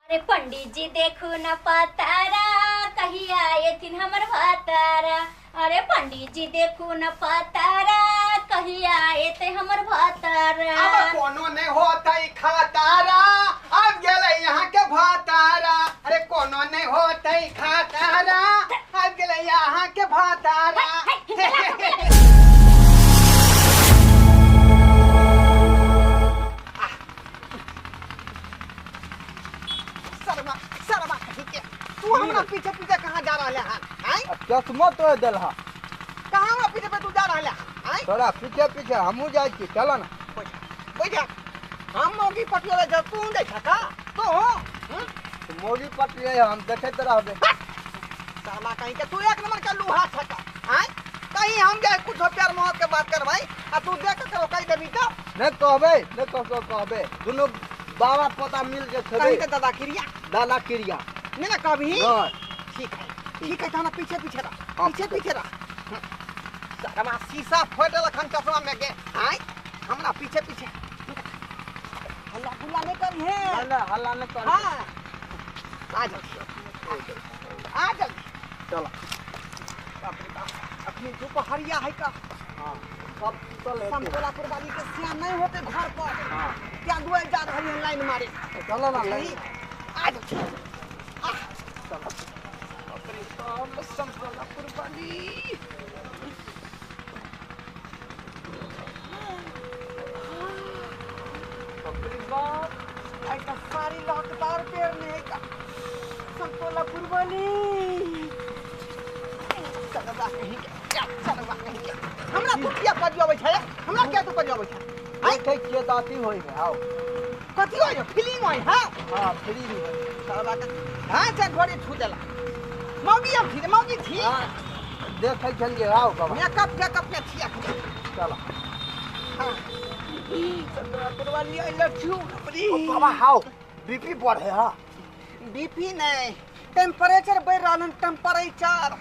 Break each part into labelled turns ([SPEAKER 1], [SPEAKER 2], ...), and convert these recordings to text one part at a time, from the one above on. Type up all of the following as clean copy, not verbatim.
[SPEAKER 1] अरे पंडित जी देखू न पतारा, कहिया एथिन हमर भतारा। अरे पंडित जी देखू न पतारा, कहिया एते हमर भतारा।
[SPEAKER 2] अब कोनो नहीं होता खातारा, अब गेलै यहाँ के भतारा। अरे कोनो नहीं होता खातारा, अब गेलै यहाँ के भतारा। शर्मा शर्मा कहीं के तू हमरा पीछे पीछे कहाँ जा रहले हन? आय
[SPEAKER 3] चश्मो तोड़ देलहा।
[SPEAKER 2] कहाँ हमरा पीछे पे तू जा रहले हन? आय
[SPEAKER 3] तोरा पीछे पीछे हमहूँ जाइ छी, चल ना।
[SPEAKER 2] बैठ बैठ, हम मौगी पटियोले जा, तू जाइ छ का तो?
[SPEAKER 3] मौगी पटिए हम देखैत रहबे।
[SPEAKER 2] साला कहीं के तू एक नंबर का लूहा छ का? आय कहीं हम जाए कुछ प्यार मोहब्बत के बात करबै आ तू देख के कहि देबी त
[SPEAKER 3] नहीं कहबे, नहीं कहबे, कहबे दुनू बाबा पोता मिल के खेबै।
[SPEAKER 2] कहीं के दादा क्रिया,
[SPEAKER 3] दादा क्रिया
[SPEAKER 2] नहीं ना कहबी?
[SPEAKER 3] नहीं।
[SPEAKER 2] ठीक है ठीक है, तो पीछे पीछे रह,
[SPEAKER 3] हाँ।
[SPEAKER 2] पीछे पीछे रह। सारा शीशा फटल अखन चश्मा में के। आय हमरा पीछे पीछे हल्ला गुल्ला नहीं करी है।
[SPEAKER 3] ना ना हल्ला नहीं कर।
[SPEAKER 2] हाँ आ जल्दी, आ जल्दी।
[SPEAKER 3] चलो।
[SPEAKER 2] बाप रे बाप, अखनी दोपहरिया है का।
[SPEAKER 3] हाँ सब सुतल है।
[SPEAKER 2] समतोलापुर वाली के सियान नहीं होते घर पर।
[SPEAKER 3] हाँ
[SPEAKER 2] क्या दुआर जा रही है लाइन मारे।
[SPEAKER 3] चलो ना लाइन।
[SPEAKER 2] आ जल्दी आ
[SPEAKER 3] चलो।
[SPEAKER 2] बाप रे बाप, समतोलापुर वाली। बाप रे बाप, आई का सारी लॉकदार पेरने है का समतोलापुर वाली। चलवा कहीं के, चलवा कहीं के। हमरा तू किया पजियाबै छै? हमरा किया तू पजियाबै छै?
[SPEAKER 3] देखै छियै तऽ अथी होइ है। आओ
[SPEAKER 2] कथी होइ? फीलिंग होइ? हाँ
[SPEAKER 3] हाँ फ्री होइ।
[SPEAKER 2] चलवा के हाँ से घोड़ी छू देला। मौगी हम थी, मौगी थी।
[SPEAKER 3] हाँ देखै छलियै। आओ बाबा
[SPEAKER 2] मेकअप टेकअप में थी अखनी।
[SPEAKER 3] चलो।
[SPEAKER 2] हाँ समतोलापुर वाली I love you.
[SPEAKER 3] बाबा हाउ बीपी बढ़े। हाँ
[SPEAKER 2] बीपी नहीं, टेम्परेचर बढ़ रहा है, टेम्परेचर।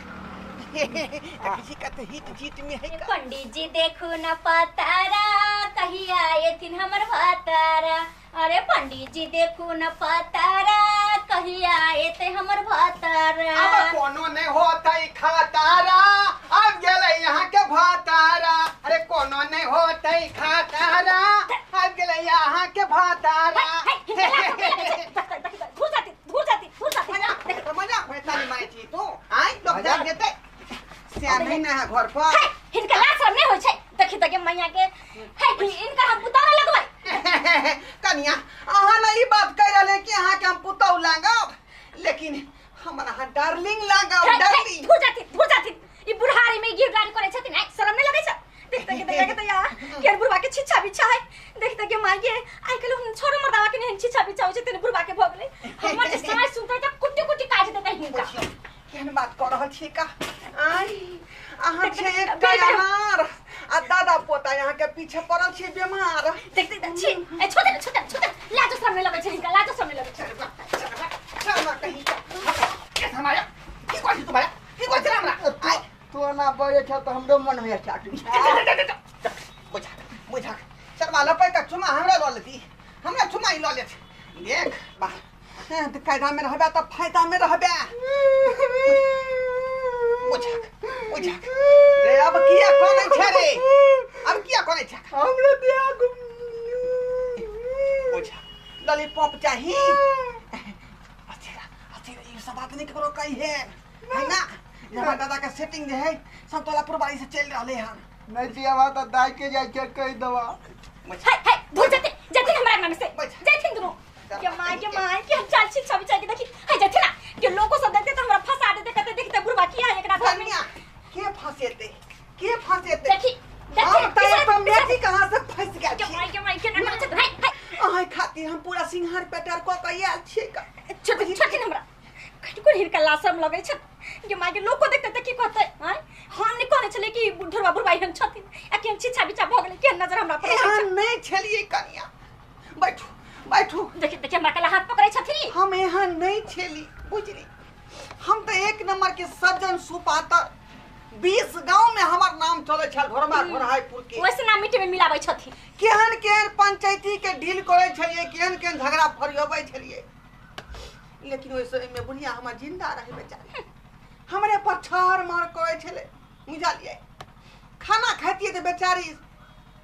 [SPEAKER 2] किसी का तो हिट जीत में है का।
[SPEAKER 1] पंडित जी देखू न पतारा, कहिया एथिन हमर भतारा। अरे पंडित जी देखू न पतारा, कहिया एते हमर भतारा।
[SPEAKER 2] अब कोनो नहीं होता खातारा, अब गेलै यहाँ के भतारा। अरे कोनो नहीं होता खातारा, अब गेलै यहाँ के भतारा।
[SPEAKER 1] धूर जाती, धूर जाती, धूर जाती।
[SPEAKER 2] मजाक मजाक में ताली मारै छी तू? आइ लोग जाग जेतै, सियान नहीं ना है घर पर।
[SPEAKER 1] हिनका लाज शरम नहीं होइ छै। देखी त के मैया के हे, इनका हम पुतारा लगबै।
[SPEAKER 2] कनिया अहाँ ने ई बात कहि रहले कि अहाँ के हम पुतहु लागब, लेकिन हमरा अहाँ डार्लिंग लागब, डार्लिंग।
[SPEAKER 1] धूर जाती, धूर जाती। ई बुढ़ारी में गिरदारी करै छथिन, आइ शरम नहीं लगै छै? देख त के देखा के त या केन बुढ़वा के छिछा बिछा है। देख त के माय के आइ काल्हि हम छोरो मर्दावा के नहीं छिछा बिछा होइ छै, तेने बुढ़वा के भऽ गेलै। हमर जे साँझ सुनतै त कुट्टी कुट्टी काटि देतै हिनका।
[SPEAKER 2] केहन बात कऽ रहल छी का? आइ अहाँ छियै एकटा अनार आ दादा पोता यहाँ के पीछे पड़ल छी बीमार।
[SPEAKER 1] देख देख छी, ए छोड़ दे, छोड़ दे, छोड़ दे। लाजो शरम नहीं लगै छै हिनका, लाजो शरम नहीं लगै छै।
[SPEAKER 2] शर्मा शर्मा कहीं का। के हमारा की कहै छी तुम्हारा? की कहै छी हमरा? आइ
[SPEAKER 3] तू एना बजै छ तऽ हमरो मन होइए चाटू।
[SPEAKER 2] बुझा बुझा, शर्मा लपै के चुमा हमरा लऽ लेती, हमरा चुमा ही लऽ लेत। देख बा, तऽ कायदा में रहबे तऽ फायदा में रहबे। बुझा बुझा रे, अब किया कनै छै रे? अब किया कनै छै?
[SPEAKER 3] हमरा दिया
[SPEAKER 2] बुझा, लॉलीपॉप चाही? अच्छा अच्छा, ई सब बात नहीं ककरो कही है, है ना? हमरा दादा के सेटिंग जे है समतोलापुर बाड़ी से चलि रहले हन।
[SPEAKER 3] नहीं दिया तऽ दाइ के जाइ छै कहि देबा।
[SPEAKER 1] हे हे धूर जाती, जाती हमरा अंगना में से।
[SPEAKER 2] बैठ।
[SPEAKER 1] जाती दुनू के माय के माय के हम चाल छी छवि चाल के देखी हे जाती ना के लोको सब देखते त हमरा फंसा देते, कहते देखते बुढ़वा किया है एकरा घर में।
[SPEAKER 2] कन्या के फंसेते, के फंसेते?
[SPEAKER 1] देखी
[SPEAKER 2] हम
[SPEAKER 1] देखी
[SPEAKER 2] तऽ एकदम मेथी कहाँ से फंस गेल
[SPEAKER 1] के
[SPEAKER 2] छी।
[SPEAKER 1] माय के माय के ना करै छथिन। हे हे
[SPEAKER 2] अहाँ खातिर हम पूरा सिंहार पेटार कऽ के आयल छियै का।
[SPEAKER 1] छोटी छोटी हमरा कटको हिनका लाशम लगै छ के माय के लोको देखते त की कहते? आय हम नहीं कहने छले कि बुढ़वा बुढ़वा एहन छथिन आ केहन छिछा बिछा भऽ गेलै, केहन नजर हमरा पर अबै छै।
[SPEAKER 2] एहन नहीं छलियै कन्या, बैठू बैठू।
[SPEAKER 1] देखी देखी हमरा कला हाथ पकड़ै छथिन।
[SPEAKER 2] हम एहन नहीं छली बुझली, हम तऽ एक नंबर के सज्जन सुपातर, 20 गांव में हमर नाम चलै छल घोरमा घोरहाईपुर के।
[SPEAKER 1] वैसे नाम मिट्टी में मिलाबै छथिन।
[SPEAKER 2] केहन केहन पंचायती के डील करै छलियै, केहन केहन झगड़ा फरियबै छलियै। लेकिन ओहि समय में बुढ़िया हमर जिंदा रहे बेचारी हमरे पर छार मार करै छलै बुझलियै। खाना खातियै तऽ बेचारी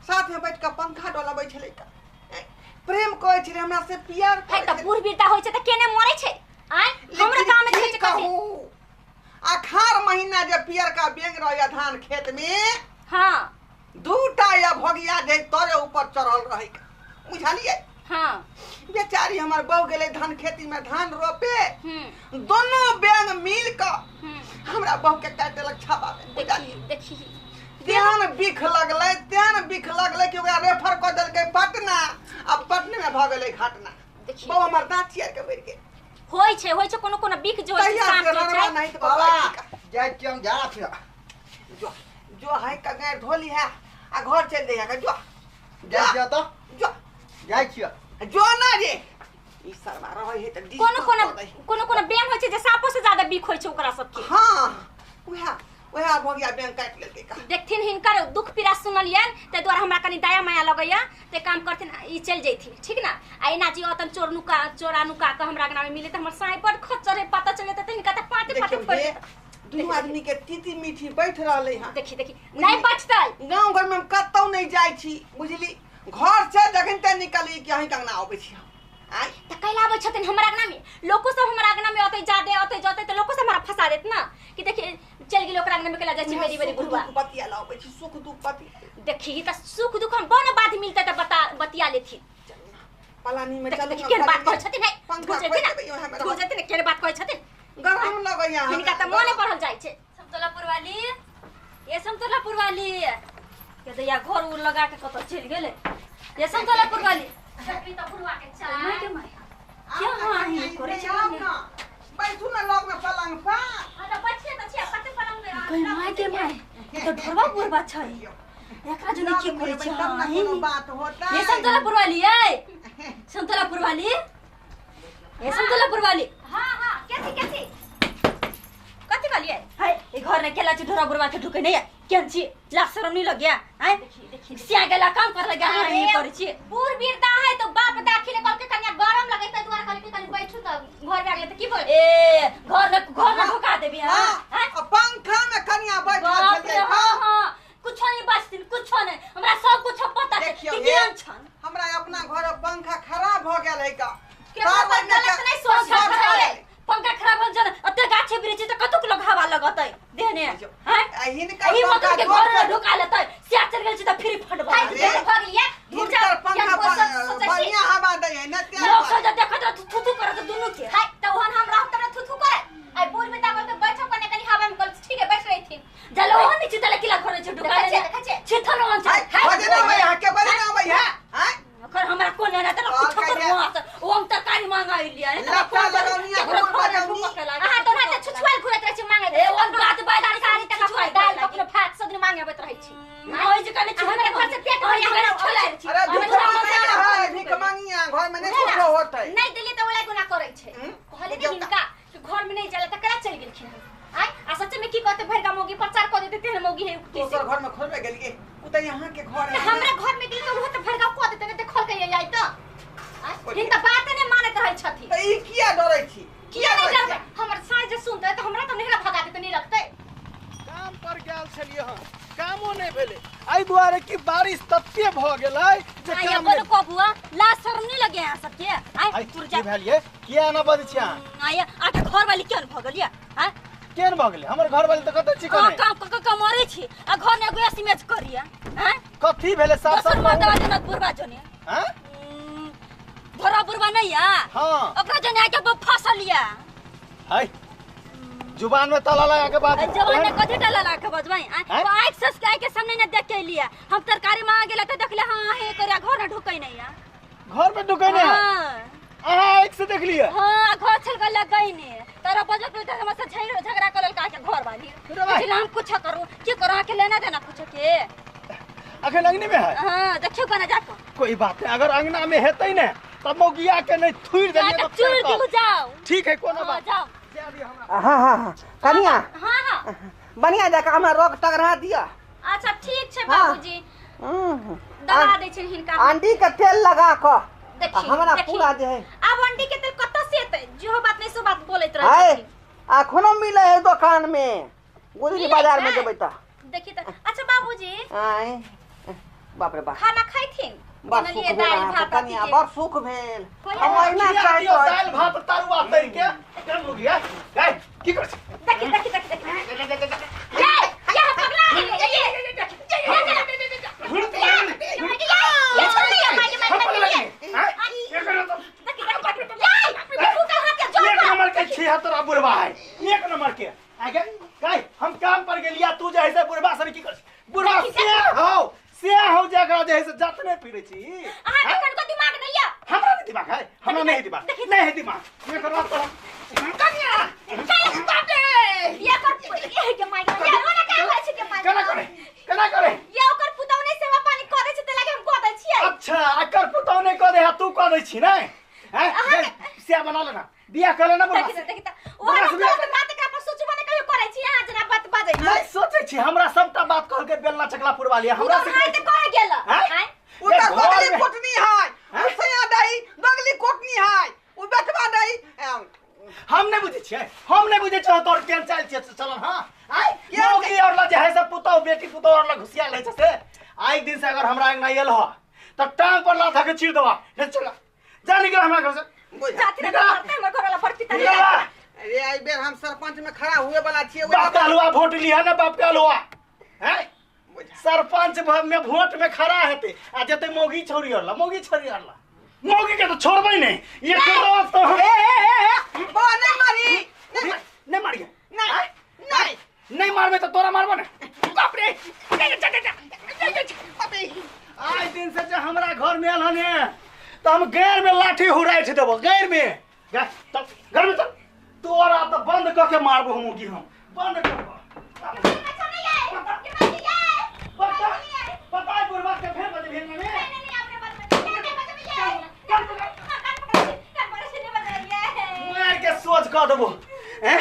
[SPEAKER 2] साथ में बैठ कऽ पंखा डोलाबै छलै, प्रेम करै छलै हमरा से प्यार
[SPEAKER 1] है। तऽ बूढ़ बिरता होइ छै तऽ केने मरै छै? आय हमरा गाँव में देखै छै कथी
[SPEAKER 2] अखार महीना जे पियरका बेंग रहैया धान खेत में,
[SPEAKER 1] हाँ
[SPEAKER 2] दूटा या भगिया जे तोरे ऊपर चढ़ल रहे बुझलियै।
[SPEAKER 1] हाँ
[SPEAKER 2] बेचारी हमर बहू गेलै धान खेती में धान रोपे, दोनों बेंग मिल कऽ हमरा बहू के काटि देलक छापा में बुझलियै।
[SPEAKER 1] देखी
[SPEAKER 2] तेहन बिख लगलै, तेहन बिख लगलै कि ओकरा रेफर कऽ देलकै पटना, आ पटने में भऽ गेलै घटना। बहू हमर दाँत चियर के मरि गेल।
[SPEAKER 1] होय छै, होय छै कोनो कोनो बिख जो होय छै साँप जो छै।
[SPEAKER 3] बाबा जाइ छी हम झाड़ा फिरा
[SPEAKER 2] जो जो है कगार धोली है आ घर चल दे है जो
[SPEAKER 3] जाइ छियै तऽ
[SPEAKER 2] जो
[SPEAKER 3] जाइ छियै
[SPEAKER 2] जो ना रे ई सरवा रहै है तऽ
[SPEAKER 1] कोनो कोनो कोनो कोनो बेंग होय छै जे साँपो से ज्यादा बिख होय छै ओकरा सबके।
[SPEAKER 2] हां उहा उहा भगिया बेंग काटि लेलकै का।
[SPEAKER 1] देखथिन हिनकर दुख पीड़ा सुनलियन ताहि दुआरे हमरा कनी दया माया लगैया ते काम करथिन ई चलि जैथिन ठीक ना। आ एना जी ओतन चोर नुका चोरा नुका के हमरा अंगना में मिले त हमर साँइ बड खच्चर है, पता चले त हिनका त पाटे पाटे फोड़ि देत।
[SPEAKER 2] दुनू आदमी के तीती मीठी बैठ रहलै हँ।
[SPEAKER 1] देखी देखी नहीं बचतै।
[SPEAKER 2] गाँव घर में हम कतौ नहीं जाइ छी बुझली, घर से जखन ते निकली कि अहीं अंगना अबै छी हम।
[SPEAKER 1] आय त कैला आबै छथिन हमरा अंगना में? लोको सब हमरा अंगना में अतै जादे अतै जतै त लोको सब हमरा फंसा देत ना कि देखी चल गेल ओकरा अंगना में कैला जाइ छी मेरी मेरी बुढ़वा।
[SPEAKER 2] बतिया लाबै छी सुख दुख बतिया।
[SPEAKER 1] देखी त सुख दुख हम बन बात मिलतै त बता बतिया लेथिन।
[SPEAKER 2] पलानी में चलू
[SPEAKER 1] देखी केहन बात कहै छथिन है, बुझ जेथिन ना केहन बात कहै छथिन।
[SPEAKER 2] गरम लगैया
[SPEAKER 1] हिनका त मोने पढ़ल जाइ छै। समतोलापुर वाली, ये समतोलापुर वाली के दैया घर उर लगा के कतौ चलि गेलै। ये समतोलापुर वाली देखी त बुढ़वा के चाय के माय क्या हां ही करे छै
[SPEAKER 2] ना बैठू ना लग में पलंग पर।
[SPEAKER 1] हां त बैठिए त छिया कते पलंग में
[SPEAKER 4] कहि my के my त ढोरवा बुढ़वा छै एकरा जने की करे छै? हां
[SPEAKER 2] कोनो बात होता।
[SPEAKER 4] ये समतोलापुर वाली ए समतोलापुर वाली ये समतोलापुर वाली।
[SPEAKER 1] हां हां कथि कथि कथि कहलियै?
[SPEAKER 4] हाय ई घर ने केला छै ढोरा बुढ़वा के ढुके नहीं केन छी ला शरम नहीं लग गया? आय
[SPEAKER 1] देखी देखी
[SPEAKER 4] सिया गेला काम कर लगा हां ई करे छी।
[SPEAKER 1] बूढ़ बिरदा है तो बाप दाखिले कल के कन्या गरम लगै त दुआरे कहल के कनी बैठू त घर में आ गेलै त की बोल
[SPEAKER 4] ए घर ने ढुका देबी। हां
[SPEAKER 2] हां पंखा में कन्या बैठल छलै।
[SPEAKER 4] हां हां कुछो नहीं बचतिन कुछो नहीं, हमरा सब कुछ पता छै कि केहन छन।
[SPEAKER 2] हमरा अपना घर पंखा खराब भ गेल है का
[SPEAKER 4] के गलत नहीं सोच छै। पंखा खराब हो जन अते गाछ वृक्ष त कतुक लोग हवा लगतै देहने हैं
[SPEAKER 2] हिनका
[SPEAKER 4] ई मतलब के घर में ढुका लेतै सिया चल गेल छै त फिर फटबा
[SPEAKER 1] हाय भ गेलियै
[SPEAKER 2] हिनकर पंखा बढ़िया हवा दै है न ते
[SPEAKER 4] लोग सब देखत रह थू थू करत दुनू के।
[SPEAKER 1] हाय त ओहन हम रहब त थू थू करे। आइ बूढ़ में दागल के बैठो कने कनी हवा में कल ठीक है बैठ रही थी
[SPEAKER 4] जलो ओहन नीचे तले किला घर छै ढुका ले छिथन ओहन छै।
[SPEAKER 2] हाय बजना भैया के बजना भैया हाय
[SPEAKER 4] ओकर हमरा कोन लेना त कुछ कर मुआ से ओ हम तरकारी मांगा लिया ने
[SPEAKER 2] लत्ता लगौनिया घूर बजौनी।
[SPEAKER 1] अहाँ तो ना त छुछुआल घुरैत रहै छी मांगे
[SPEAKER 4] ए ओन बात बात
[SPEAKER 1] तरकारी तक दाल कखनो भात सब दिन मांगे अबैत रहै छी।
[SPEAKER 4] ओइ जे कने
[SPEAKER 1] हमरा घर से पेट भरि हमरा
[SPEAKER 4] छोलाइ छी।
[SPEAKER 2] अरे भीख मांगिया है भीख मांगिया घर में नहीं कुछो होतै।
[SPEAKER 1] नहीं देलियै त ओला गुना करै छै। कहली ने हिनका कि घर में नहीं जाला त करा चलि गेलखिन हन। आय आ सच में की कहते भरि गा मौगी प्रचार क देते तेहन मौगी है
[SPEAKER 2] दोसर घर में खोलबे गेलियै उ त यहाँ के घर है।
[SPEAKER 1] हमरा घर में गेल त उहो त भरि गा क देते ने देखल के आई त हिनका बात ने मानैत रहै छथि।
[SPEAKER 2] त ई किया डरै छी?
[SPEAKER 1] किया नहीं डरबै? हमर साँझ जे सुनतै त हमरा त नहिरा भगा देतै नहीं रखतै।
[SPEAKER 5] काम पर गेल छलियै हन कामो नहीं भेलै एहि दुआरे कि बारिश तते भ गेलै जे
[SPEAKER 4] काम नहीं। कबुआ ला शर्म नहीं लगे अहाँ सबके? आइ तुर जा
[SPEAKER 5] की भेलियै किया ना बजै छी अहाँ?
[SPEAKER 4] आइ आके घर वाली केहन भ गेलियै? आइ
[SPEAKER 5] केहन भ गेलै हमर घर वाली त कतै छी कने
[SPEAKER 4] काम क क मरै छी आ घर ने एगो एसएमएस करिया। हैं
[SPEAKER 5] कथी भेलै साफ साफ
[SPEAKER 4] मर्दवा जना बुढ़वा जने।
[SPEAKER 5] हैं
[SPEAKER 4] धोरा बुढ़वा नहीं या?
[SPEAKER 5] हां
[SPEAKER 4] ओकरा जने आके फसलिया।
[SPEAKER 5] हाय जुबान में ताला लगा के बात
[SPEAKER 4] जुबान में कथी ताला लगा के बजबै? आँख से आँख के सामने ने देख के लिया हम तरकारी मांग गेला त देखले हां हे करे घर न ढुकै नहीं या
[SPEAKER 5] घर में ढुकै नहीं। अहाँ आँख से देख लिया?
[SPEAKER 4] हां घर छल के लगै ने तारा बजत त हमरा से झगड़ा करल का के घर वाली फिर हम कुछ करू की करू के लेना देना कुछ के
[SPEAKER 5] अखन अंगने में है।
[SPEAKER 4] हां देखियो कना जाको
[SPEAKER 5] कोई बात नहीं, अगर अंगना में हेतै ने तब मौगिया के नहीं थुइर देलियै
[SPEAKER 4] त चूर दिउ जाओ।
[SPEAKER 5] ठीक है कोनो बात
[SPEAKER 4] जाओ।
[SPEAKER 2] हां हां कनिया
[SPEAKER 1] हां हां
[SPEAKER 2] बढ़िया जाके हमरा रोग टगरा दिया।
[SPEAKER 1] अच्छा ठीक छै बाबूजी दबा दै छै हिनका
[SPEAKER 2] अंडी के तेल लगा क
[SPEAKER 1] देखी
[SPEAKER 2] हमरा पूरा जे है।
[SPEAKER 1] आब अंडी के तेल कतऽ से एतै? जेहो बात नहीं सो रहै छथिन।
[SPEAKER 2] अखनो मिले है दुकान में, गोदरी बाजार में जेबै त
[SPEAKER 1] देखी त। अच्छा बाबूजी,
[SPEAKER 2] आय बाप रे बाप,
[SPEAKER 1] खाना खाइथिन?
[SPEAKER 2] बड़ सुख
[SPEAKER 1] बनलियै
[SPEAKER 2] भेल
[SPEAKER 1] दालि
[SPEAKER 2] अहाँके
[SPEAKER 1] भात
[SPEAKER 2] कनिया,
[SPEAKER 1] अथी के।
[SPEAKER 2] बड़ सुख भेल। हम अहिना
[SPEAKER 5] दियौ
[SPEAKER 2] चाहैत
[SPEAKER 5] दालि भात तरुआ तरि के केहन मुर्गी है? गै, की करै छी?
[SPEAKER 1] देखी देखी देखी देखी, ये ये पगला गेलै ये, ये ये छोड़ी ये माई माई
[SPEAKER 5] हम पगला
[SPEAKER 1] ये
[SPEAKER 5] गेलियै, आँय? एकर तऽ
[SPEAKER 1] देखी देखी देखी, ये फूका हाथ के जोर
[SPEAKER 5] एक नंबर के 76 बुढ़वा है, एक नंबर के। आगे गै, हम काम पर गेलिया, तू जे है से बुढ़वा सन की कर छी? बुढ़वा
[SPEAKER 1] देखी,
[SPEAKER 5] से हौ, से हौ जकरा जे है से जतने फिरै छी।
[SPEAKER 1] अहाँ के कनको दिमाग नहीं या?
[SPEAKER 5] हमरा नहीं दिमाग है, हमरा नहीं दिमाग, नहीं है दिमाग। एकर बात तो कनिया
[SPEAKER 1] चल बाप रे, ये कर ये के माई ये ओना का कहै छै के माई
[SPEAKER 5] केना करे, केना करे?
[SPEAKER 1] ये ओकर पुतौ नै सेवा पानी करै छै त लागे हम कह दै छियै।
[SPEAKER 5] अच्छा, अकर पुतौ नहीं कह दे, तू कह दै छी नै? हैं, से बना लेना, बियाह कर लेना बुढ़वा
[SPEAKER 1] देखी
[SPEAKER 5] से।
[SPEAKER 1] त देखी त ओ
[SPEAKER 5] बुढ़वा
[SPEAKER 1] हम
[SPEAKER 5] से बियाह
[SPEAKER 1] कहत बात एकरा पर सोचबो नै कहियो करै छी, अहाँ जेना बात बाजै छी।
[SPEAKER 5] नहीं सोचै छी, हमरा सबटा बात कह के बेलना चकला पुरवा लिया हमरा
[SPEAKER 1] पुतौ
[SPEAKER 5] से।
[SPEAKER 1] हाय त कह गेल
[SPEAKER 5] हैं?
[SPEAKER 1] हाय
[SPEAKER 2] उ त
[SPEAKER 5] घर
[SPEAKER 2] दोगली
[SPEAKER 5] में-
[SPEAKER 2] कोटनी है, उ सैया दही दोगली कोटनी है, उ बेटवा दही।
[SPEAKER 5] हम नहीं बुझै छियै, हम नहीं बुझै छियै तोर केहन चालि छियै चलन। हां आइ
[SPEAKER 2] केहन
[SPEAKER 5] मौगी और ला जे है से पुतौ बेटी पुतौ और ला घुसिया लै छै से। आइ दिन से अगर हमरा अंगना आयल हो त टांग पर लाथा के चीर देबा। ले चल जा, निकल हमरा घर से।
[SPEAKER 2] बुझा
[SPEAKER 1] जाति रे मरते हमर घर वाला पर पिता
[SPEAKER 5] निकल।
[SPEAKER 2] अरे आई बेर हम सरपंच में खड़ा हुए वाला छियै।
[SPEAKER 5] बाप के हलवा वोट लिया ना, बाप के हलवा हैं? सरपंच में वोट में खड़ा हेते आ जते मौगी छोरी और ला, मौगी छोरी और ला, मौगी के तो छोड़बै नहीं। ये करो तो हम
[SPEAKER 2] ए ए ए ए बा नहीं मारी,
[SPEAKER 5] नहीं नहीं मारिए,
[SPEAKER 2] नहीं नहीं
[SPEAKER 5] नहीं मारबे तो तोरा मारबो ना। बाप रे, आइ दिन से जे हमरा घर में आयल हने तो हम गैर में लाठी हुराइठ देबो, गैर में। गा, चल घर में चल, तोरा तो बंद क के मारबो हम की, हम बंद कर
[SPEAKER 1] अच्छा नहीं है के माई ये
[SPEAKER 5] बता बता बुढ़वा के फेर बजे भेल में।
[SPEAKER 1] नहीं नहीं नहीं अपने बात में के बजे ये कान पकड़ कान पकड़ कान पकड़ से नहीं बजे ये
[SPEAKER 5] मार के सोच क देबो। हैं,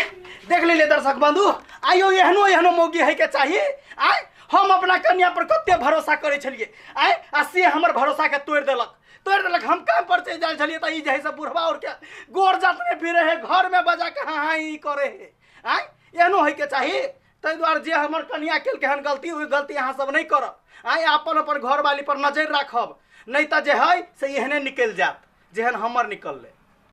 [SPEAKER 5] देख लेले दर्शक बंधु, आइयो एहनो एहनो मौगी है के चाहिए। आय हम अपना कन्या पर कते भरोसा करे छलिए, आय आ से हमर भरोसा के तोड़ देलक, तोड़ देलक। हम काम पर चलि जाइ छलिए त ई जे है से बुढ़वा और के गोर जातने फिरे है, घर में बजा के हाँ हाँ ई करे है। आय एहनो है के चाहिए। ताहि दुआरे जे हमर कन्या केलकै हन गलती, ओहि गलती अहाँ सब नहीं करब। आय अपन अपन घरवाली पर नजर राखब, नहीं तऽ जे है से एहने निकलि जायत जेहन हमर निकललै।